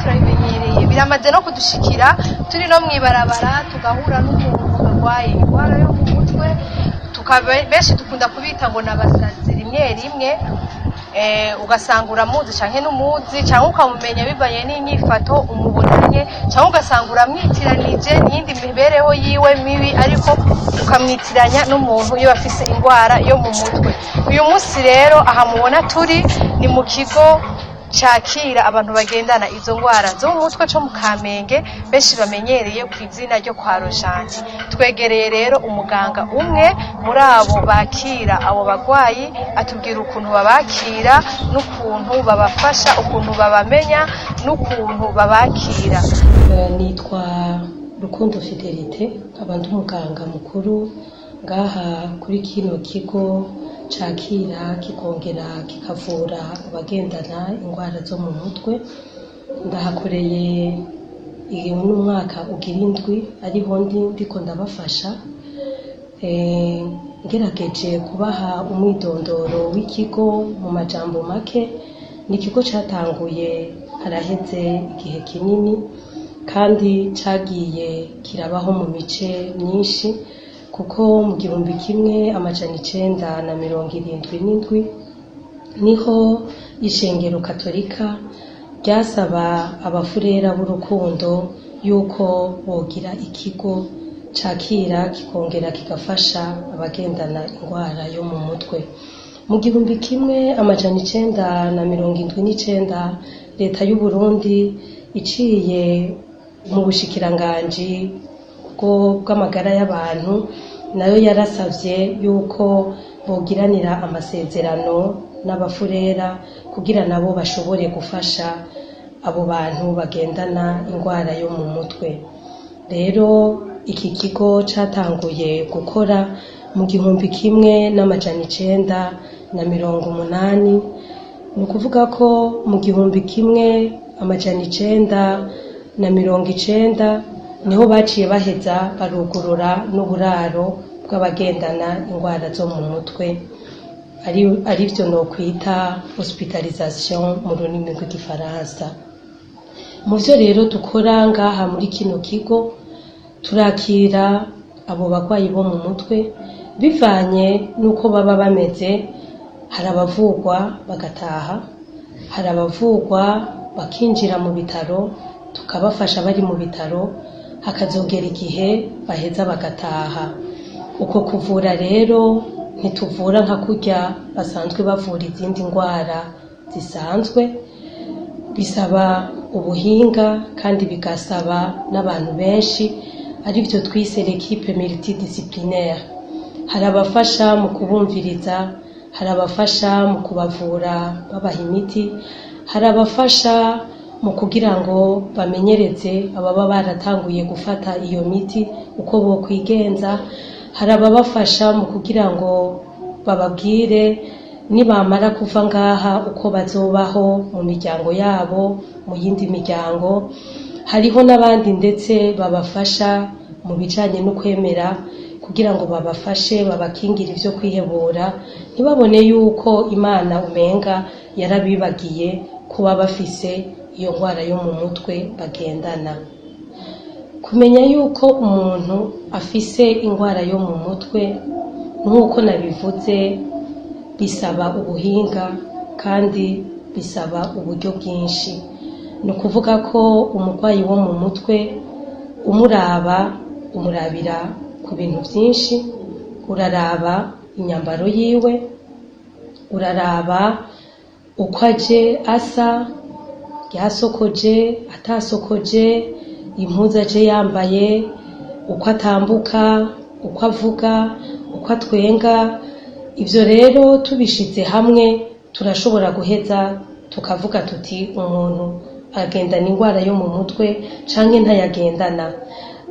Turabimenyereye, biramaze no kudushikira turi no mw'ibarabara, tugahura n'umuntu arwaye indwara yo mu mutwe, tukaba benshi dukunda kubita ngo n'abasazi. Rimwe rimwe ugasanga uramuzi canke n'umuzi, canke ukamumenya bivanye n'inyifato umubonanye, canke ugasanga uramwitiranije n'iyindi mibereho yiwe mibi, ariko ukamwitiranya n'umuntu iyo afise indwara yo mu mutwe. Uyu munsi rero aha mubona turi ni mu kigo cakira abantu bagendana izo ndwara zo mu mutwe co mu Kamenge, benshi bamenyereye ku izina ryo kwa Rojanti. Twegereye rero umuganga umwe muri abo bakira abo bagwayi, atubwira ukuntu babakira n'ukuntu babafasha, ukuntu babamenya n'ukuntu babakira. Nitwa Rukundo Fidelite, nkaba ndi umuganga mukuru ngaha kuri kino kigo cakira kikongera kikavura abagendana indwara zo mu mutwe. Ndahakoreye uyu n'umwaka ugira indwi, ariho ndi ndiko ndabafasha. Ngerageje kubaha umwidondoro w'ikigo mu majambo make, ni ikigo catanguye haraheze igihe kinini kandi cagiye kirabaho mu mice myinshi, kuko mu 1977 niho ishengero Katolika ryasaba abafurera b'urukundo yuko bogira ikigo cakira kikongera kigafasha abagendana indwara yo mu mutwe. Mu 1979, leta y'u Burundi iciye mu bushikiranganji bw'amagara y'abantu nayo yarasavye yuko bogiranira amasezerano n'abafurera kugira nabo bashobore gufasha abo bantu bagendana indwara yo mu mutwe. Rero iki kigo catanguye gukora mu 1980, ni ukuvuga ko mu 1990 niho baciye baheza barugurura n'uburaro bw'abagendana indwara zo mu mutwe, arivyo nokwita hospitalisation mu rurimi rw'igifaransa. Mu vyo rero dukora ngaha muri kino kigo, turakira abo bagwayi bo mu mutwe bivanye n'uko baba bameze. Hari abavugwa bagataha, hari abavugwa bakinjira mu bitaro, tukabafasha bari mu bitaro, hakazogera igihe baheza bagataha. Uko kuvura rero, ntituvura nka kurya basanzwe bavura izindi ndwara zisanzwe. Bisaba ubuhinga kandi bigasaba n'abantu benshi, arivyo twise l'équipe multidisciplinaire. Hari abafasha mu kubumviriza, hari abafasha mu kubavura babaha imiti, hari abafasha mu kugira ngo bamenyereze ababa baratanguye gufata iyo miti uko bokwigenza, hari ababafasha mu kugira ngo bababwire nibamara kuva ngaha uko bazobaho mu miryango yabo, mu yindi miryango. Hariho n'abandi ndetse babafasha mu bijanye no kwemera, kugira ngo babafashe babakingire ivyo kwihebura, ntibabone yuko Imana umenga yarabibagiye kuba bafise iyo ndwara yo mu mutwe bagendana. Kumenya yuko umuntu afise indwara yo mu mutwe, nk'uko nabivuze, bisaba ubuhinga kandi bisaba uburyo bwinshi. Ni ukuvuga ko umurwayi wo mu mutwe umuraba, umurabira ku bintu byinshi. Uraraba imyambaro yiwe, uraraba uko aje asa, yasokoje, atasokoje, impuzu aje yambaye, uko atambuka, uko avuga, uko atwenga. Ibyo rero tubishize hamwe turashobora guheza tukavuga tuti umuntu agendana indwara yo mu mutwe canke ntayagendana.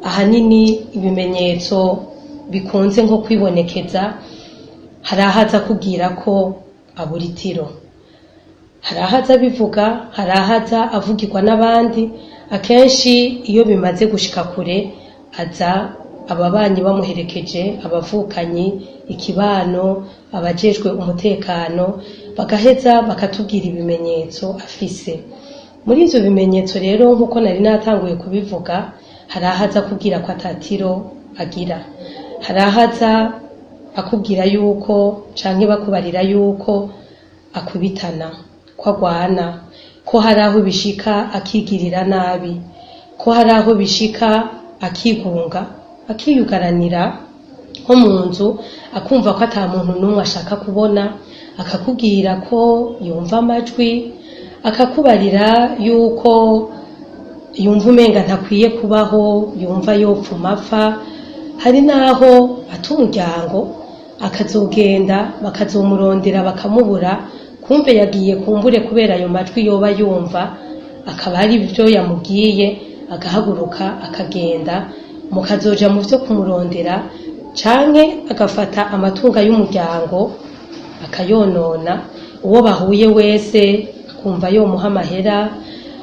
Ahanini ibimenyetso bikunze nko kwibonekeza, hari ahaza kubwira ko abura itiro, hari ahaza abivuga, hari ahaza avugirwa n'abandi. Akenshi iyo bimaze gushika kure, aza ababanyi bamuherekeje, abavukanyi, ikibano, abajejwe umutekano, bagaheza bakatubwira ibimenyetso afise. Muri ivyo bimenyetso rero, nk'uko nari natanguye kubivuga, hari aho aza akubwira ko atatiro agira, hari aho aza akubwira yuko canke bakubarira yuko akubitana, ko agwana, ko hari aho bishika akigirira nabi, ko hari aho bishika akigunga, akiyugaranira nko mu nzu, akumva ko ata muntu n'umwe ashaka kubona, akakubwira ko yumva amajwi, akakubarira yuko yumva umenga ntakwiye kubaho, yumva yopfuma apfa. Hari n'aho ata umuryango, akazogenda bakazomurondera bakamubura, kumbe yagiye kumbure kubera ayo majwi yoba yumva, akaba ari byo yamubwiye, agahaguruka akagenda, mukazoja mu vyo kumurondera, canke agafata amatungo y'umuryango akayonona, uwo bahuye wese akumva yomuha amahera,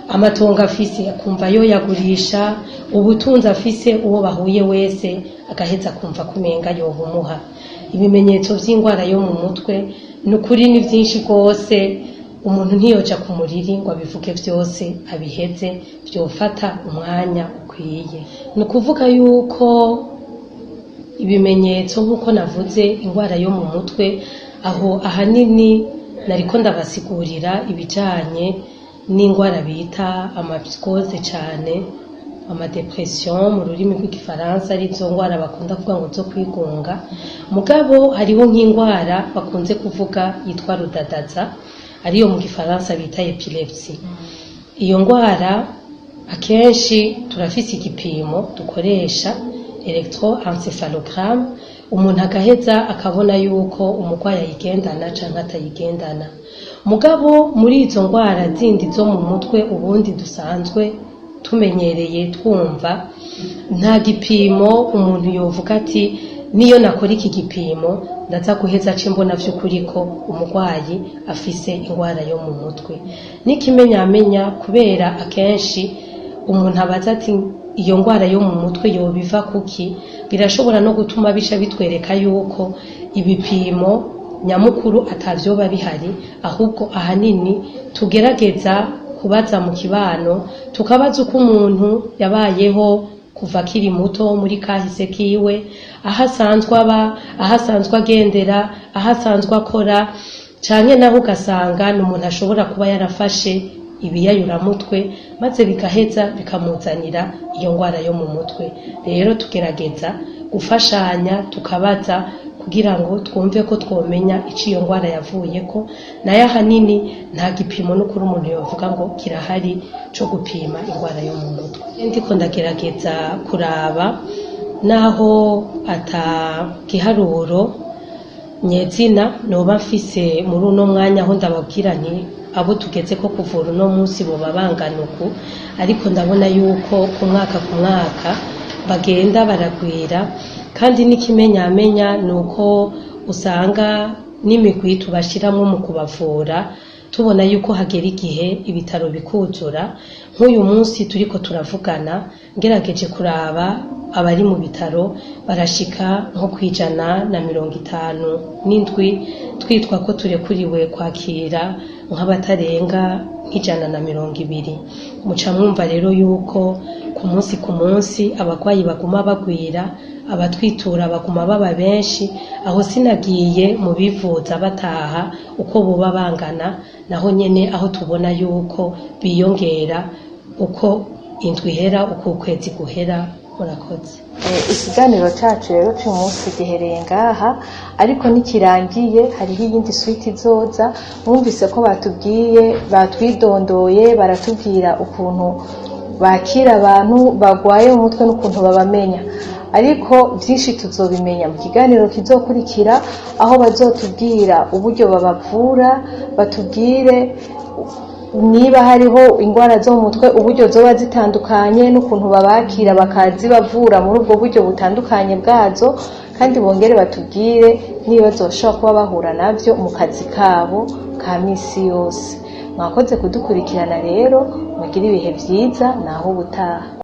amatongo afise akumva yoyagurisha, ubutunzi afise uwo bahuye wese agaheza akumva kumenga yohumuha. Ibimenyetso vy'ingwara yo mu mutwe ni ukuri ni vyinshi rwose, umuntu ntiyoja ku muriri ngo abivuge vyose abiheze, vyofata umwanya ukwiye. Ni ukuvuga yuko ibimenyetso, nk'uko navuze, ingwara yo mu mutwe, aho ahanini nariko ndabasigurira ibijanye n'ingwara bita ama psychoses cane, ama dépressions mu rurimi rw'igifaransa, arizo ngwara bakunda kuvuga ngo zo kwigunga. Mugabo hariho nk'ingwara bakunze kuvuga yitwa rudadaza, ariyo mu gifaransa bita épilepsie. Iyo ngwara akenshi turafise igipimo dukoresha, électroencéphalogramme, umuntu agaheza akabona yuko umurwayi ayigendana canke atayigendana. Mugabo muri izo ngwara zindi zo mu mutwe ubundi dusanzwe tumenyereye twumva, nta gipimo umuntu yovuga ati niyo nakora iki gipimo ndaza guheza ce mbona vy'ukuri ko umurwayi afise ingwara yo mu mutwe. N'ikimenyamenya, kubera akenshi umuntu abaza ati iyo ngwara yo mu mutwe yoba iva kuki, birashobora no gutuma bica bitwereka yuko ibipimo nyamukuru atavyoba bihari, ahubwo ahanini tugerageza kubaza mu kibano, tukabaza uko umuntu yabayeho kuva akiri muto, muri kahise kiwe, aho asanzwe aba, aho asanzwe agendera, aho asanzwe akora, canke naho ugasanga ni umuntu ashobora kuba yarafashe ibiyayuramutwe, maze bigaheza bikamuzanira iyo ngwara yo mu mutwe. Rero tugerageza gufashanya, tukabaza kugira ngo twumve ko twomenya ico iyo ngwara yavuyeko. Nayo ahanini nta gipimo n'ukuri umuntu yovuga ngo kirahari co gupima ingwara yo mu mutwe. Ndiko ndagerageza kuraba, naho ata giharuro nyezina noba mfise muri uno mwanya aho ndababwira nti abo tugeze ko kuvura uno munsi boba bangana uku, ariko ndabona yuko ku mwaka ku mwaka bagenda baragwira. Kandi n'ikimenyamenya ni uko usanga n'imigwi tubashiramwo mu kubavura, tubona yuko hagera igihe ibitaro bikuzura. Nk'uyu munsi turiko turavugana, ngerageje kuraba abari mu bitaro barashika nko ku 157, twitwa ko turekuriwe kwakira nk'abatarenga nk'120. Muca mwumva rero yuko ku munsi ku munsi abarwayi baguma bagwira, abatwitura baguma baba benshi. Aho sinagiye mu bivuza bataha uko boba bangana, naho nyene aho tubona yuko biyongera uko indwi ihera, uko ukwezi guhera. Murakoze. Ikiganiro cacu rero c'uyu munsi gihereye ngaha, ariko ntikirangiye, hariho iyindi suite izoza. Mwumvise ko batubwiye, batwidondoye, baratubwira ukuntu bakira abantu bagwaye mu mutwe n'ukuntu babamenya, ariko byinshi tuzobimenya mu kiganiro kizokurikira, aho bazotubwira uburyo babavura, batubwire niba hariho indwara zo mu mutwe uburyo zoba zitandukanye n'ukuntu babakira bakazibavura muri ubwo buryo butandukanye bwazo, kandi bongere batubwire n'ibibazo bashobora kuba bahura navyo mu kazi kabo ka misi yose. Mwakoze kudukurikirana rero, mugire ibihe vyiza, naho ubutaha.